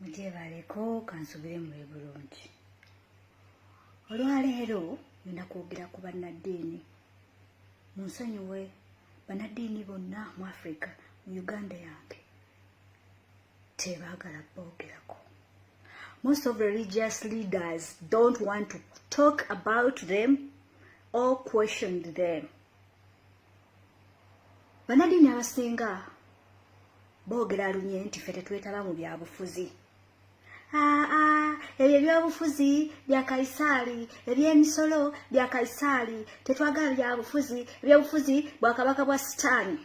Mugyebaleko, kansubire muli bulungi. Olwaleero ngenda kwogera ku bannaddiini. Munsonyiwe bannaddiini bonna mu Africa, mu Uganda yange tebaagala boogerako. Most of religious leaders don't want to talk about them or question them. Bannaddiini abasinga boogera lunye nti ffe tetwetaba mu byabufuzi. Aa, ebyo ebyobufuzi bya Kayisaali, ebyemisolo bya Kayisaali, tetwagala byabufuzi, ebyobufuzi bwakabaka bwa Sitaani.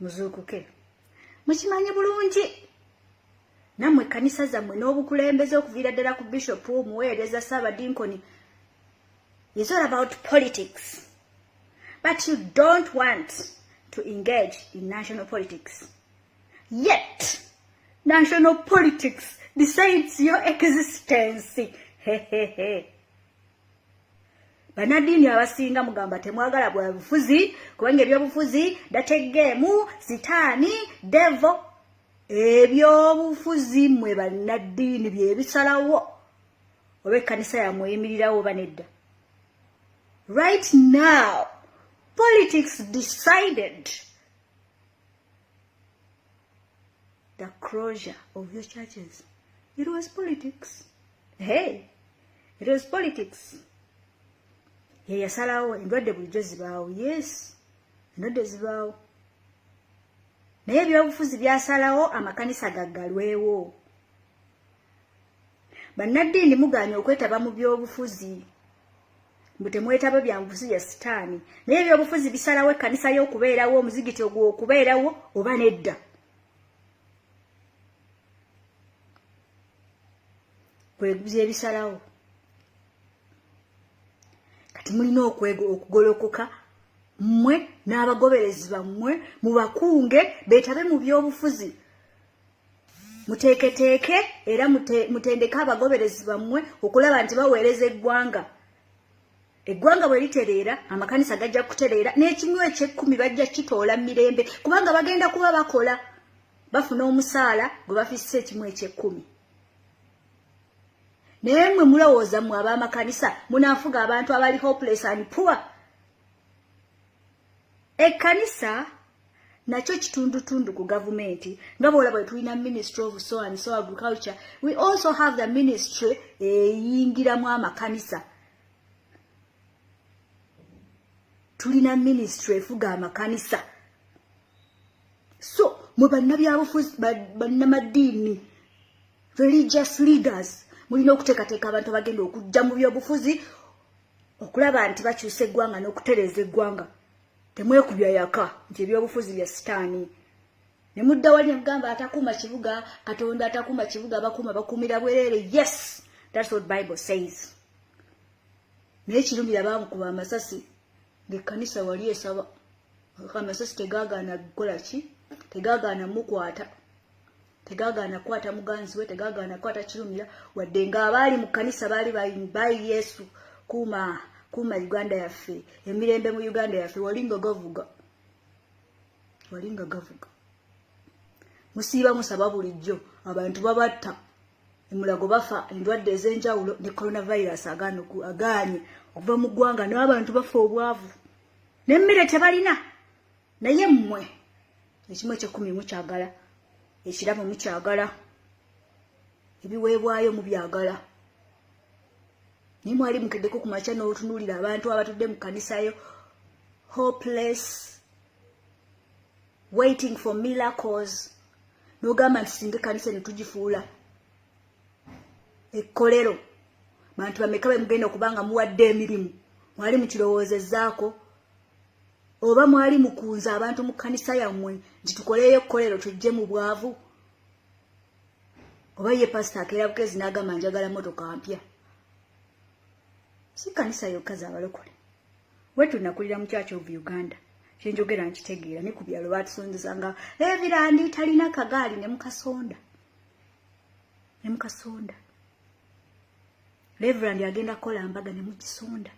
Muzuukuke, mukimanyi bulungi nammwe ekkanisa zammwe n'obukulembeze okuviira ddala ku bishopu, omuweereza, ssaabadinkoni is all about politics, but you don't want to engage in national politics. Yet national politics decides your existence. Hehehe. Bannaddiini abasinga mugamba temwagala bwabufuzi kubanga ebyobufuzi dategeemu sitaani, devil. Ebyobufuzi mmwe bannaddiini byebisalawo oba ekkanisa yammwe eyimirirawo oba nedda. Right now politics decided the closure of your churches. It was politics. Hey, it was politics. Ye yasalawo. Endwadde bulijjo zibaawo. Yes, endwadde zibaawo, naye ebyobufuzi byasalawo amakanisa gaggalwewo. Bannaddiini mugaanye okwetaba mu byobufuzi, mbu temwetaba byabufuzi ya sitaani, naye ebyobufuzi bisalawo ekkanisa y'okubeerawo, omuzigiti ogwo okubeerawo oba nedda. Kwebisalawo. Kati mulina okugolokoka mmwe n'abagoberezi bammwe, mubakunge beetabe mu byobufuzi, muteeketeeke era mutendeke abagoberezi bammwe okulaba nti baweereza eggwanga. Eggwanga bwe litereera, amakanisa gajja kutereera, n'ekinywa ekyekkumi bajja kitoola mirembe, kubanga bagenda kuba bakola bafuna omusaala gwe bafisse ekimu ekyekkumi. Naye mmwe mulowooza mmwe ab'amakanisa munaafuga abantu abali hopeless and poor? Ekkanisa nakyo kitundutundu ku gavumenti. Nga bwolaba bwe tulina Ministry of so and so, agriculture, we also have the ministry eyingiramu amakanisa. Tulina ministry efuga amakanisa. So mwe bannabyabufuzi, bannamaddiini, religious leaders, mulina okuteekateeka abantu abagenda okujja mu byobufuzi okulaba nti bakyusa eggwanga n'okutereeza eggwanga. Temwekubya yaka nti ebyobufuzi bya sitaani, ne mudda wali ne mugamba atakuuma kibuga, Katonda atakuuma kibuga, abakuuma bakuumira bwereere. Yes, that's what Bible says. Naye Kirumira baamukuba amasasi ng'ekkanisa wali esaba. Amasasi tegaagaana kukola ki? Tegaagaana mukwata, tegaagaana kukwata muganzi we, tegaagaana kukwata Kirumira, wadde ng'abaali mu kkanisa baali bayi Yesu kuuma, kuuma Uganda yaffe, emirembe mu Uganda yaffe. Wali nga gavuga, wali nga gavuga. Musiiba musaba bulijjo, abantu babatta emulago, bafa endwadde ez'enjawulo, ne coronavirus agaanye okuva mu ggwanga, n'abantu bafa obwavu n'emmere tebalina. Naye mmwe ekimu ekyekkumi mukyagala, ekirabo mukyagala, ebiweebwayo mubyagala, naye mwali mukeddeko ku makya n'otunuulira abantu abatudde mu kkanisayo, hopeless, waiting for miracles, n'ogamba nti singa ekkanisa eno tugifuula ekkolero, bantu bameka be mugenda okuba nga muwadde emirimu? Mwali mukirowoozezaako oba mwali mukunze abantu mu kkanisa yammwe nti tukoleyo ekkolero tujje mu bwavu? Oba ye pasita akeera bukezi n'agamba njagala motoka mpya? Si kkanisa yokka z'abalokole. Wetu nakulira mu Church of Uganda, kyenjogera nkitegeera. Ne ku byalo batusondesanga ebirandi talina kagaali ne mukasonda, ne mukasonda. Reverend agenda kukola mbaga, ne mugisonda,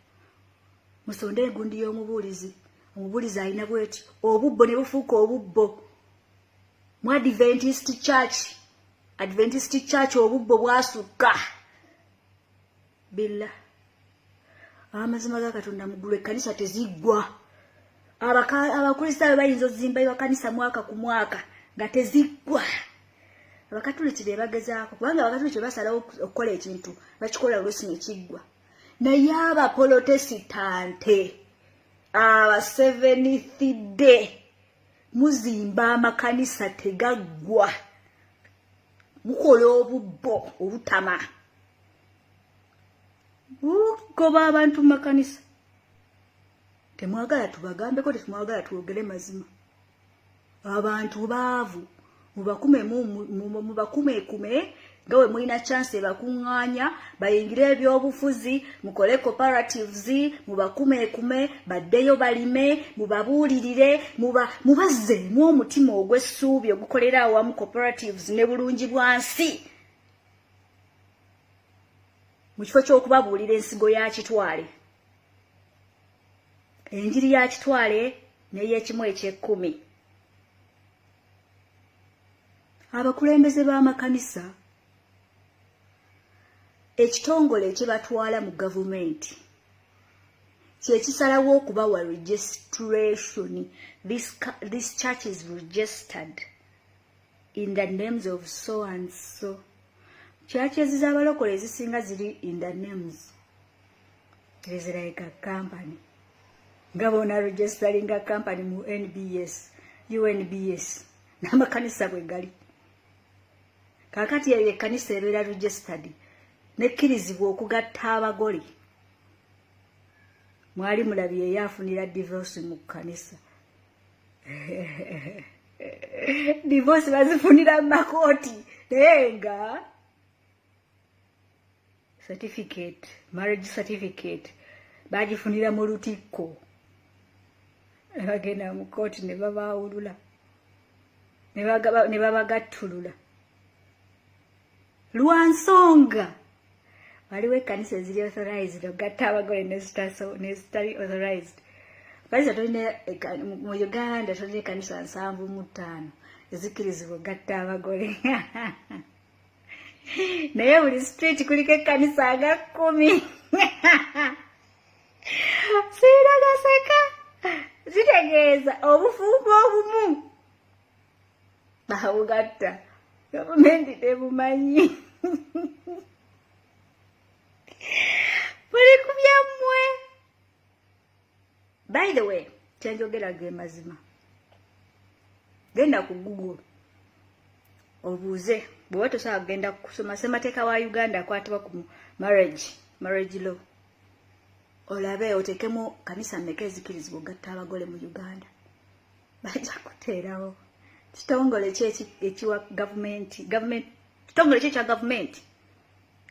musonde egundi y'omubuulizi, omubuulizi alina bweti. Obubbo ne bufuuka obubbo. Mu Adventist Church, Adventist Church, obubbo bwasukka. Billa amazima ga Katonda, muggulu ekkanisa teziggwa. Abakristaayo bayinza ozimba ebakanisa mwaka ku mwaka nga teziggwa. Abakatuliki be bagezaako, kubanga Abakatuliki basalawo okukola ekintu, bakikola oluusi nekiggwa. Naye Abapolotesitante, aba Seventh Day, muzimba amakanisa tegaggwa, mukola obubbo obutama, bugoba abantu mu makanisa. Temwagala tubagambeko, tetumwagala twogere mazima. Abantu baavu, mubakumekume nga we mulina chance ebakuŋŋaanya bayingire ebyobufuzi, mukole cooperatives, mubakumekume baddeyo balime, mubabuulirire, mubazzeemu omutima ogw'essuubi ogukolera awamu, cooperatives ne bulungi bwansi, mu kifo ky'okubabuulira ensigo ya kitwale, enjiri ya kitwale n'ey'ekimu eky'ekkumi. Abakulembeze b'amakanisa, ekitongole ekibatwala mu gavumenti kyekisalawo okubawa registration. This church is registered in the names of so and so. Churches z'abalokole ezisinga ziri in the names, is like a company, nga bona registeringa company mu NBS, UNBS, n'amakanisa bwe gali. Kaakati eyo ekkanisa ebeera registered nekkirizibwa okugatta abagole. Mwali mulabye eyafunira divorce mu kkanisa. Divorce bazifunira mu makooti, naye nga certificate, marriage certificate, bagifunira mu lutikko, ne bagenda mu kooti ne babaawulula ne babagattulula lwa nsonga. Waliwo ekkanisa eziri authorized ogatta abagole nezitali authorized. Kanisa tolina mu Uganda, tolina ekkanisa 75 ezikkirizibwa ogatta abagole, naye buli street kuliko ekkanisa nga 10. Siiragaseka, zitegeeza obufumbo obumu babugatta, gavumenti tebumanyi. Buli ku byammwe. By the way, kyenjogera ge mazima. Genda ku Google obuuze bw'oba tosobola kugenda kusoma ssemateeka wa Uganda akwatibwa ku marriage law, olabe otekemu kanisa mmeka ezikirizibwa ogatta abagole mu Uganda. Bajja kuteerawo kitongole ki ekiwa gavumenti, kitongole ki ekya gavumenti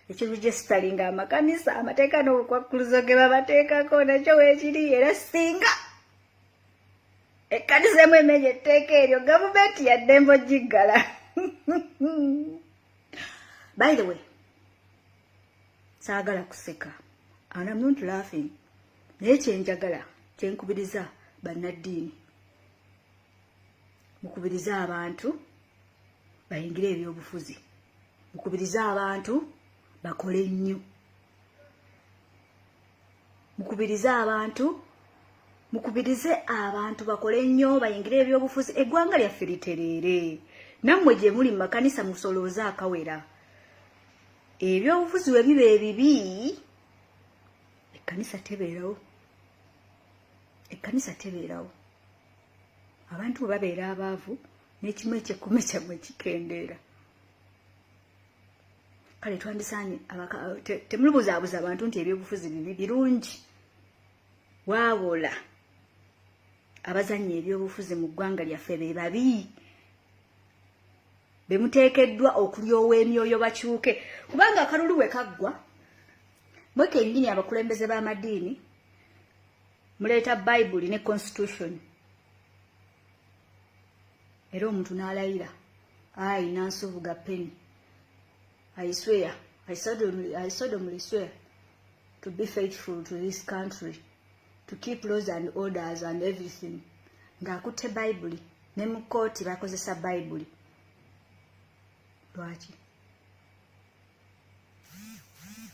ekiregisteringa amakanisa, amateeka n'obukwakkulizo ge babateekako nakyo weekiri. Era singa ekkanisa emu emenya etteeka eryo, gavumenti yaddembe ogiggala. By the way, saagala kuseka and I'm not laughing, naye kyenjagala, kyenkubiriza bannaddiini, mukubirize abantu bayingire ebyobufuzi, mukubirize abantu bakole nnyo, mukubirize abantu bakole nnyo, bayingire ebyobufuzi, eggwanga lyaffe litereere. Nammwe gye muli mu makanisa musolooze akawera. Ebyobufuzi we biba ebibi, ekkanisa tebeerawo, ekkanisa tebeerawo. Abantu bwe babeera abaavu, n'ekimu ekyekkumi kyammwe kikendeera. Kale twandisaanye temulubuzaabuza abantu nti ebyobufuzi bibi. Birungi. Waabula abazannya ebyobufuzi mu ggwanga lyaffe be babi, be muteekeddwa okulyowa emyoyo bakyuke, kubanga akalulu bwe kaggwa, mwe kennyini abakulembeze b'amadiini muleeta Bayibuli ne constitution, era omuntu n'alayira, "I, Nansubuga Penny, I swear, I solemnly swear to be faithful to this country, to keep laws and orders and everything," ng'akutte Bayibuli. Ne mu kooti bakozesa Bayibuli. Lwaki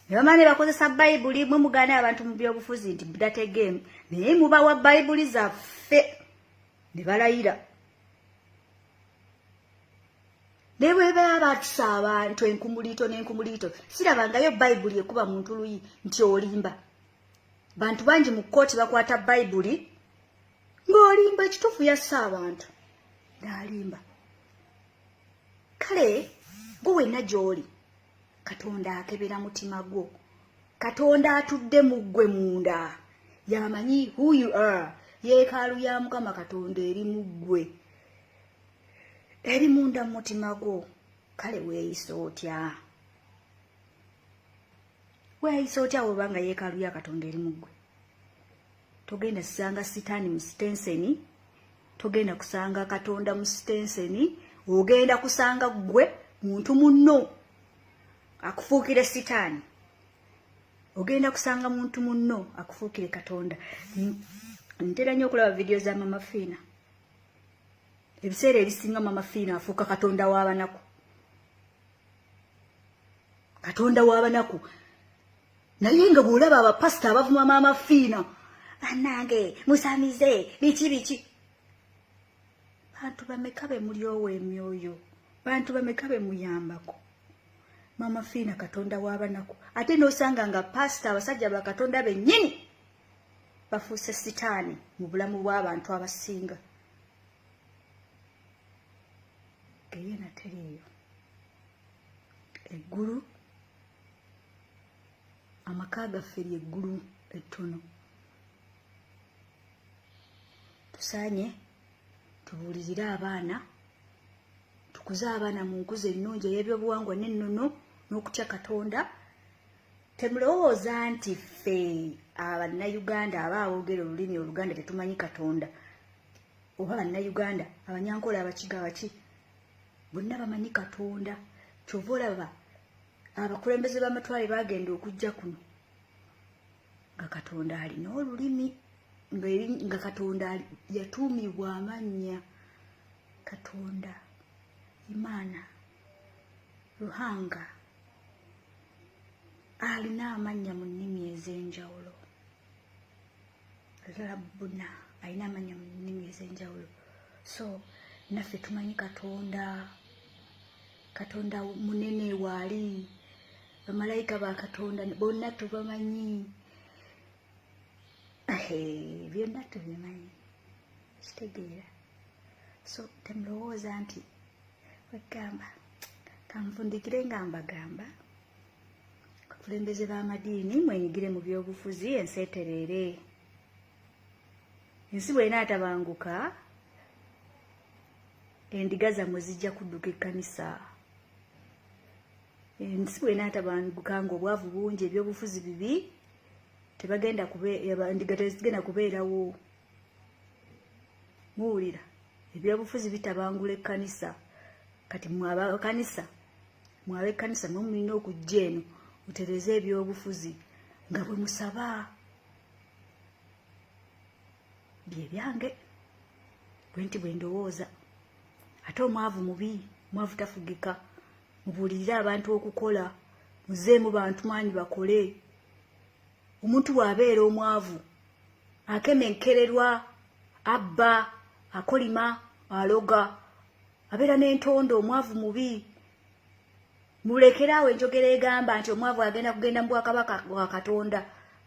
ne bamala ne bakozesa Bayibuli? Mwe mugaana abantu mu byobufuzi nti dirty game, naye mubawa Bayibuli zaffe ne balayira. Ne bwe baba batusa abantu enkumuliito n'enkumuliito, sirabangayo Bayibuli ekuba muntu luyi nti olimba. Bantu bangi mu kkooti bakwata Bayibuli ng'olimba, ekituufu yassa abantu n'alimba. Kale gwe wenna gy'oli, Katonda akebera mutima gwo. Katonda atudde mu ggwe munda yamanyi who you are. Yeekaalu ya Mukama Katonda eri mu ggwe, eri munda mu mutima gwo. Kale weeyisa otya? Weeyisa otya oba nga yeekaalu ya Katonda eri mu ggwe? Togenda kusanga Sitaani mu sitenseni, togenda kusanga Katonda mu sitenseni. Ogenda kusanga ggwe muntu munno akufuukire Sitaani, ogenda kusanga muntu munno akufuukire Katonda. Ntera nnyo okulaba vidiyo za Mama Fiina. Ebiseera ebisinga Mama Fiina afuuka Katonda w'abanaku, Katonda w'abanaku. Naye nga bw'olaba abapasita abavuma Maama Fiina, bannange musamize, biki biki, bantu bameka be mulyowa emyoyo? Bantu bameka be muyambako? Maama Fiina Katonda w'abanaku, ate n'osanga nga pasita, abasajja ba Katonda bennyini bafuuse Sitaani mu bulamu bw'abantu abasinga. Geyena teriiyo. Eggulu, amaka gaffe lyeggulu ettono. Tusaanye tubuulirire abaana, tukuze abaana mu nkuza ennungi ey'ebyobuwangwa n'ennono n'okutya Katonda. Temulowooza nti ffe Abannayuganda aba aboogera olulimi Oluganda tetumanyi Katonda, oba Bannayuganda Abanyankola, Abakiga, abaki, bonna bamanyi Katonda. Kyova olaba abakulembeze b'amatwale bagenda okujja kuno nga Katonda alina olulimi, nga Katonda yatuumibwa amannya: Katonda, Imaana, Ruhanga. Alina amannya mu nnimi ez'enjawulo. Rabbuna, alina amannya mu nnimi ez'enjawulo. So naffe tumanyi Katonda. Katonda munene waali, bamalayika ba Katonda bonna tubamanyi, byonna tubimanyi, kitegeera. So temulowooza nti wegamba kanfundikire nga mbagamba, abakulembeze b'amadiini mwenyigire mu byobufuzi, ensi etereere. Ensi bw'enaatabanguka, endiga zammwe zijja kudduka ekkanisa. Ensi bw'enaatabanguka nga obwavu bungi, ebyobufuzi bibi, tebagenda, endiga tezigenda kubeerawo. Muwulira, ebyobufuzi bitabangula ekkanisa. Kati mwe abakanisa, mwe ab'ekkanisa, mwe mulina okujja eno mutereeze ebyobufuzi nga bwe musaba. Bye byange bwe nti bwe ndowooza. Ate omwavu mubi, mwavu tafugika. Mubuulirire abantu okukola, muzeemu bantu maanyi bakole. Omuntu bw'abeera omwavu akemenkererwa, abba, akolima, aloga, abeera n'entondo. Omwavu mubi. Mulekere awo enjogera egamba nti omwavu agenda kugenda mu bwakabaka bwa Katonda.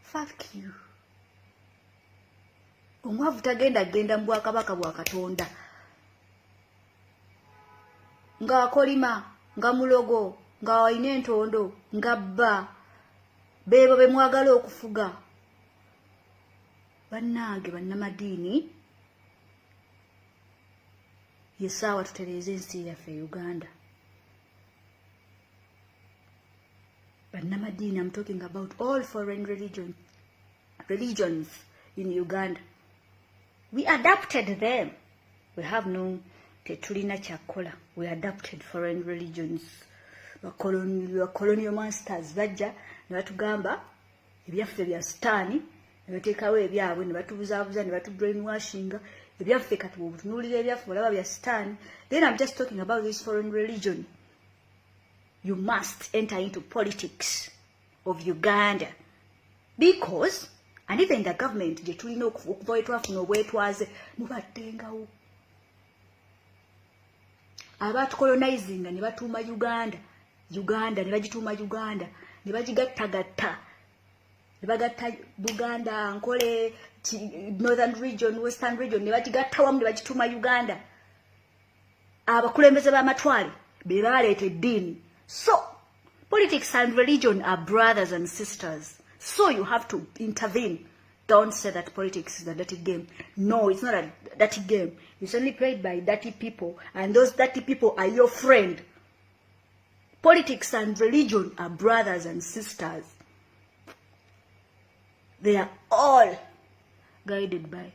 Fuck you! Omwavu tagenda kugenda mu bwakabaka bwa Katonda ng'akolima, nga mulogo, ng'alina entondo, nga bba. Beebo be mwagala okufuga. Bannange bannamadiini, yesaawa tutereeze ensi yaffe Uganda. Bannamadiini, I'm talking about all foreign religions in Uganda. We adapted them, we have no, tetulina kyakukola. We adapted foreign religions. Colonial masters bajja ne batugamba ebyaffe bya Sitaani, ne bateekawo ebyabwe, ne batubuzaabuza, ne batubrainwashinga ebyaffe. Kati bwebutunuulira ebyaffe, olaba bya Sitaani. Then I'm just talking about this foreign religion. You must enter into politics of Uganda because, and even the government gye tulina okuva we twafuna obwetwaze, mubaddengawo abatucolonizinga ne batuuma Uganda Uganda, ne bagituuma Uganda, ne bagigattagatta, ne bagatta Buganda, Nkole, Northern Region, Western Region, ne bagigatta wamu ne bagituuma Uganda. Abakulembeze b'amatwale be baleeta eddiini. So politics and religion are brothers and sisters, so you have to intervene. Don't say that politics is a dirty game. No, it's not a dirty game. It's only played by dirty people, and those dirty people are your friend. Politics and religion are brothers and sisters. They are all guided by